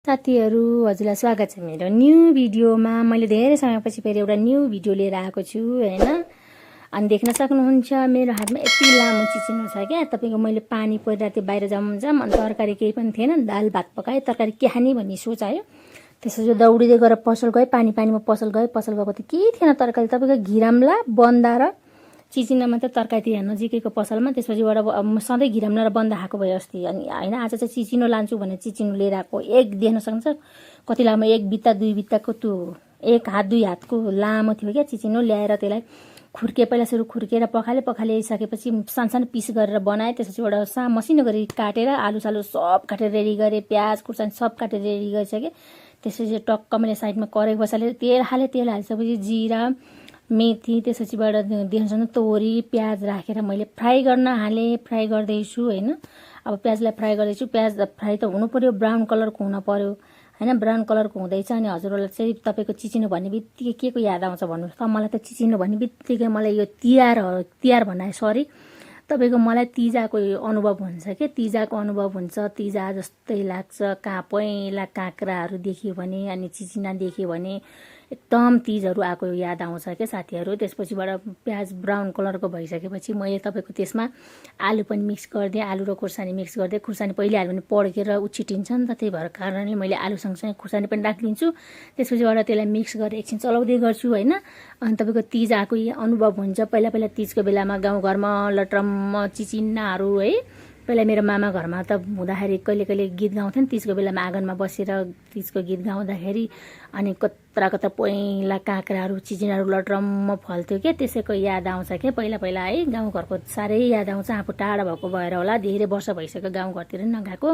साथीहरु हजुरलाई स्वागत छ मेरो न्यू भिडियोमा। मैले धेरै समयपछि फेरि एउटा न्यू भिडियो लिएर आएको छु हैन। अनि देख्न सक्नुहुन्छ मेरो हातमा यति लामो चिचिनो छ क्या। तपाईको मैले पानी परिराते बाहिर जमजम अनि तरकारी केही पनि थिएन, दाल भात पकाए, तरकारी के खाने भन्ने सोच आयो। त्यसपछि दौडिदै गएर पसल गए, पानीमा पसल गए, पसल गएको त केही थिएन तरकारी। तपाईको घिराम्ला बन्दा र चिचिनामा त तरकारी थिएन नजिकैको पसलमा। त्यसपछिबाट सधैँ घिराम्ला र बन्दा खाएको भए अस्ति अनि हैन, आज चाहिँ चिचिनो लान्छु भने चिचिनो लिएर आएको। एक देख्न सक्नुहुन्छ कति लामो, एक बित्ता दुई बित्ताको त्यो एक हात दुई हातको लामो थियो क्या चिचिनो। ल्याएर त्यसलाई पहिला सुरु खुर्केर पखालिसकेपछि सानसानो पिस गरेर बनाए। त्यसपछिबाट मसिनो गरी काटेर आलु सालु सब काटेर रेडी गरे, प्याज खुर्सानी सब काटेर रेडी गरिसके। त्यसपछि टक्क मैले साइडमा कराई बसालेर तेल हालिसकेपछि जिरा मेथी, त्यसपछिबाट देख्न तोरी प्याज राखेर मैले फ्राई गर्न हालेँ। फ्राई गर्दैछु हैन। अब प्याजलाई फ्राई गर्दैछु। प्याज फ्राई त हुनु पर्यो, ब्राउन कलरको हुन पर्यो हैन। ब्राउन कलरको हुँदैछ। अनि हजुरहरूलाई चाहिँ तपाईको चिचिनो भन्ने बित्तिकै के को याद आउँछ भन्नुहोस् त। मलाई त चिचिनो भन्ने बित्तिकै मलाई यो तिहार भन्नाले सरी तपाईको मलाई तिजाको अनुभव हुन्छ के। तिजाको अनुभव हुन्छ, तिजा जस्तै लाग्छ। पहेँला काँक्राहरू देख्यो भने अनि चिचिना देख्यो भने एकदम तिजहरू आएको याद आउँछ के साथीहरू। त्यसपछिबाट प्याज ब्राउन कलरको भइसकेपछि मैले तपाईको त्यसमा आलु पनि मिक्स गरिदिएँ। आलु र खुर्सानी मिक्स गरिदिएँ। खुर्सानी पहिले हाल्यो भने पड्केर उछिटिन्छ नि त, त्यही भएर कारणले मैले आलु सँगसँगै खुर्सानी पनि राखिदिन्छु। त्यसपछिबाट त्यसलाई मिक्स गरेर एकछिन चलाउँदै गर्छु हैन। अनि तपाईको तिज आएको अनुभव हुन्छ। पहिला तिजको बेलामा गाउँघरमा लट्रम चिचिनाहरू है। पहिला मेरो मामा घरमा त हुँदाखेरि कहिले गीत गाउँथ्यो नि तिजको बेलामा, आँगनमा बसेर तिजको गीत गाउँदाखेरि अनि कत्रा पहेँला काँक्राहरू चिचिनाहरू लट्रम्म फल्थ्यो क्या। त्यसैको याद आउँछ क्या पहिला है। गाउँघरको साह्रै याद आउँछ। आफू टाढा भएको भएर होला, धेरै वर्ष भइसक्यो गाउँघरतिर नगएको।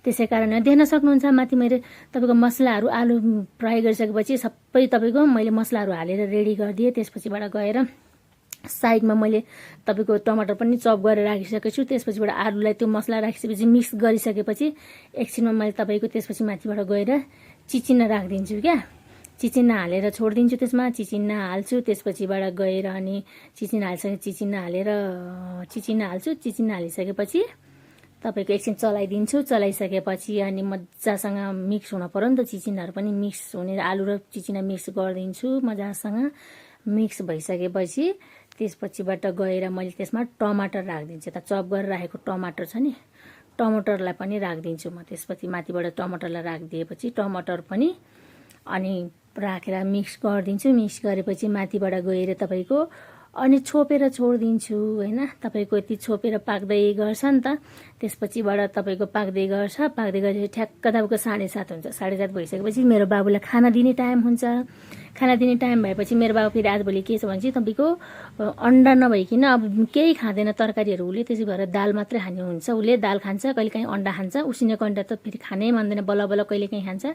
त्यसै कारण देख्न सक्नुहुन्छ माथि मैले तपाईको मसलाहरू आलु फ्राई गरिसकेपछि सबै तपाईको मैले मसलाहरू हालेर रेडी गरिदिएँ। त्यसपछिबाट गएर साइडमा मैले तपाईको टमाटर पनि चप गरेर राखिसकेको छु। त्यसपछिबाट आलुलाई त्यो मसला राखिसकेपछि मिक्स गरिसकेपछि एकछिनमा मैले तपाईको त्यसपछि माथिबाट गएर चिचिना राखिदिन्छु क्या। चिचिना हालेर छोडिदिन्छु। त्यसमा चिचिना हाल्छु। त्यसपछिबाट गएर अनि चिचिना हाल्छु। चिचिना हालिसकेपछि तपाईको एकछिन चलाइदिन्छु। चलाइसकेपछि अनि मजासँग मिक्स हुन पर्यो नि त, चिचिनाहरू पनि मिक्स हुने, आलु र चिचिना मिक्स गरिदिन्छु मजासँग। मिक्स भइसकेपछि त्यसपछिबाट गएर मैले त्यसमा टमाटर राखिदिन्छु। त चप गरेर राखेको टमाटर छ नि, टमाटरलाई पनि राखिदिन्छु म। त्यसपछि माथिबाट टमाटरलाई राखिदिएपछि टमाटर पनि अनि राखेर मिक्स गरिदिन्छु। मिक्स गरेपछि माथिबाट गएर तपाईको अनि छोपेर छोडिदिन्छु हैन। तपाईको यति छोपेर पाक्दै गर्छ नि त। त्यसपछिबाट तपाईको पाक्दै गरेपछि ठ्याक्क तपाईँको 7:30 हुन्छ। 7:30 भइसकेपछि मेरो बाबुलाई खाना दिने टाइम हुन्छ। खाना दिने टाइम भएपछि मेरो बाबु फेरि आजभोलि के छ भने चाहिँ तपाईँको अन्डा नभइकन अब केही खाँदैन तरकारीहरू उसले, त्यसै भएर दाल मात्रै खाने हुन्छ। उसले दाल खान्छ, कहिलेकाहीँ अन्डा खान्छ। उसिनेको अन्डा त फेरि खानै मान्दैन, बल्ल कहिलेकाहीँ खान्छ।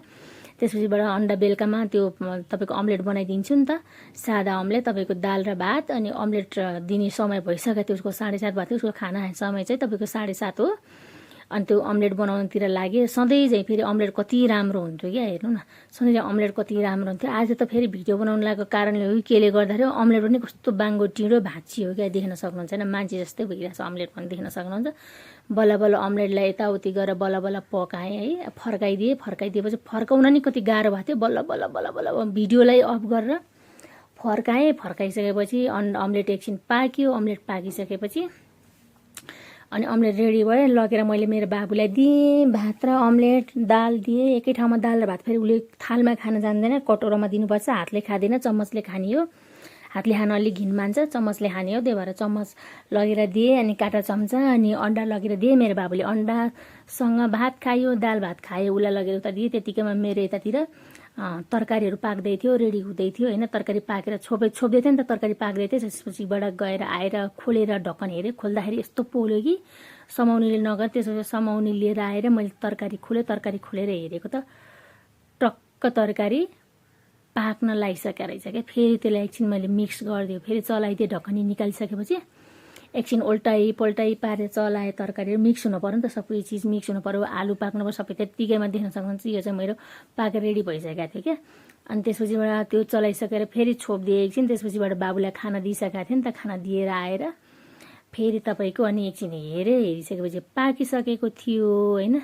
त्यसपछिबाट अन्डा बेलुकामा त्यो तपाईको अम्लेट बनाइदिन्छु नि त, सादा अम्लेट। तपाईको दाल र भात अनि अम्लेट दिने समय भइसक्यो त्यो। उसको 7:30 भएको थियो। उसको खाना समय चाहिँ तपाईँको 7:30 हो। अनि त्यो अम्लेट बनाउनुतिर लाग्यो। सधैँ चाहिँ फेरि अम्लेट कति राम्रो हुन्थ्यो क्या। हेर्नु न, सधैँ अम्लेट कति राम्रो हुन्थ्यो। आज त फेरि भिडियो बनाउनु लागेको कारणले हो केले गर्दाखेरि अम्लेट पनि कस्तो बाङ्गो टिँडो भाँचियो क्या। देख्न सक्नुहुन्छ होइन, मान्छे जस्तै भइरहेको छ अम्लेट पनि देख्न सक्नुहुन्छ। बल्ल अम्लेटलाई यताउति गरेर बल्ल पकाएँ है। फर्काइदिएपछि फर्काउन नि कति गाह्रो भएको थियो। बल्ल भिडियोलाई अफ गरेर फर्काएँ। फर्काइसकेपछि अम्लेट एकछिन पाक्यो। अम्लेट पाकिसकेपछि अनि अम्लेट रेडी भयो। लगेर मैले मेरो बाबुलाई दिएँ भात र अम्लेट, दाल दिएँ। एकै ठाउँमा दाल र भात फेरि उसले थालमा खान जान्दैन, कटोरामा दिनुपर्छ। हातले खाँदैन, चम्मचले खाने हो। हातले खान अलिक घिन मान्छ, चम्मचले खाने हो। त्यही भएर चम्मच लगेर दिएँ। अनि काँटा चम्चा अनि अन्डा लगेर दिएँ। मेरो बाबुले अन्डासँग भात खायो, दाल भात खायो। उसलाई लगेर उता दिएँ। त्यतिकैमा मेरो यतातिर तरकारीहरू पाक्दै थियो, रेडी हुँदै थियो होइन। तरकारी पाकेर छोप्दै थियो नि त, तरकारी पाक्दै थियो। त्यसपछिबाट गएर आएर खोलेर ढक्कन हेरेँ। खोल्दाखेरि यस्तो पोल्यो कि समाउनीले नगर। त्यसपछि समाउनी लिएर आएर मैले तरकारी खोलेँ। तरकारी खोलेर हेरेको त टक्क तरकारी पाक्न लागिसकेको रहेछ क्या। फेरि त्यसलाई एकछिन मैले मिक्स गरिदिएँ। फेरि चलाइदिएँ। ढक्कनी निकालिसकेपछि एकछिन उल्टाइ पल्टाइ पारेर चलाएँ। तरकारीहरू मिक्स हुनु पर्यो नि त, सबै चिज मिक्स हुनु पर्यो। आलु पाक्नु पर्यो सबै। त्यतिकैमा देख्न सक्नुहुन्छ यो चाहिँ मेरो पाकेर रेडी भइसकेको थियो क्या। अनि त्यसपछिबाट त्यो चलाइसकेर फेरि छोपिदिएँ एकछिन। त्यसपछिबाट बाबुलाई खाना दिइसकेको थियो नि त, खाना दिएर आएर फेरि तपाईँको अनि एकछिन हेरिसकेपछि पाकिसकेको थियो होइन।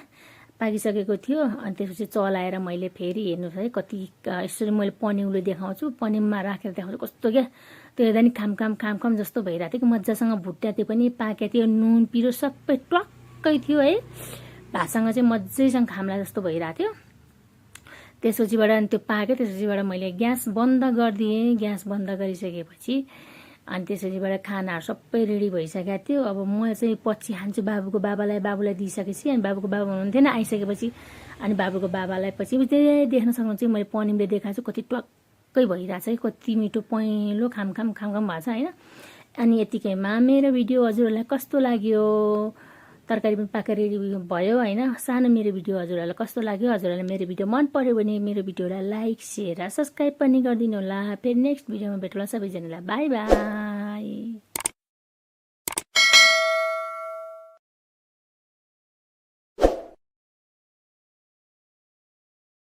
पाकिसकेको थियो। अनि त्यसपछि चलाएर मैले फेरि हेर्नुहोस् है कति यसरी मैले पन्युले देखाउँछु, पन्युमा राखेर देखाउँछु कस्तो क्या त्यो हेर्दा नि खाम जस्तो भइरहेको थियो कि मजासँग भुट्या त्यो पनि पाकेको थियो, नुन पिरो सबै ट्वाक्कै थियो है, भातसँग चाहिँ मजासँग खाम्ला जस्तो भइरहेको थियो। त्यसपछिबाट अनि त्यो पाक्यो, त्यसपछिबाट मैले ग्यास बन्द गरिदिएँ। ग्यास बन्द गरिसकेपछि अनि त्यसपछिबाट खानाहरू सबै रेडी भइसकेको थियो। अब म चाहिँ पछि खान्छु, बाबुलाई दिइसकेपछि अनि बाबुको बाबा हुनुहुन्थेन, आइसकेपछि अनि बाबुको बाबालाई पछि त्यही देख्न सक्नुहुन्छ मैले पनिमले देखाएको छु कति ट्वाक्कै भइरहेको छ है, कति मिठो पहेँलो खाम भएको छ होइन। अनि यतिकैमा मेरो भिडियो हजुरहरूलाई कस्तो लाग्यो, तरकारी पनि पाकेर रेडी भयो होइन, सानो मेरो भिडियो हजुरहरूलाई कस्तो लाग्यो, हजुरहरूलाई मेरो भिडियो मन पर्यो भने मेरो भिडियोलाई लाइक शेयर र सब्सक्राइब पनि गरिदिनु होला। फेरि नेक्स्ट भिडियोमा भेटौँला सबैजनालाई, बाई बाई।